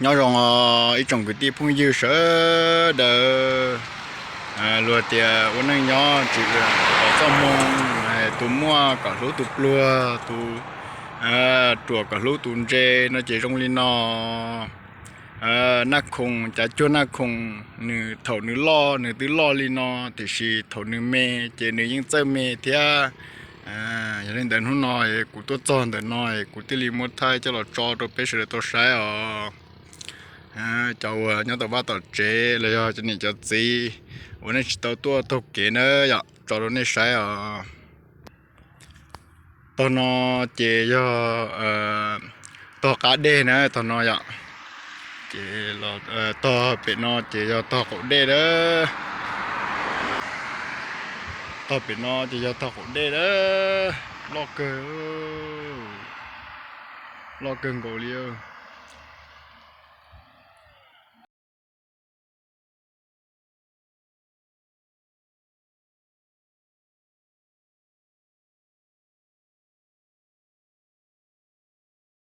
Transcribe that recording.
Nyob zoo ib tsoom kwv tij phooj ywg sawv daws, luag tias ua neej nyob tsis tau txoj hmoo, tus muaj kom hlub tus pluag, tus ruam kom hlub tus ntse no ces zoo li no. Naj Khoom, cav cuag Naj Khoom, nws thaum nws loj nws twb loj li no, tiam sis thaum nws me ces nws yeej txawj me thiab. Yog li ntawd hnub no kuv tuaj txog ntawm no, kuv thiaj li muab thaij coj los tso rau peb sawv daws tau saib os. Cov uas nyob tom vaj tom tsev los yog cov niam cov txiv uas nej tsis tau tuaj taug kev na yom, tso rau nej saib os. Tog no ces yog tog qab dej na, tog no yom. Ces tog pem no ces yog tog qaum dej lawm. Tog pem no ces yog tog qaum dej lawm. Loj kawg, loj kawg nkaus li.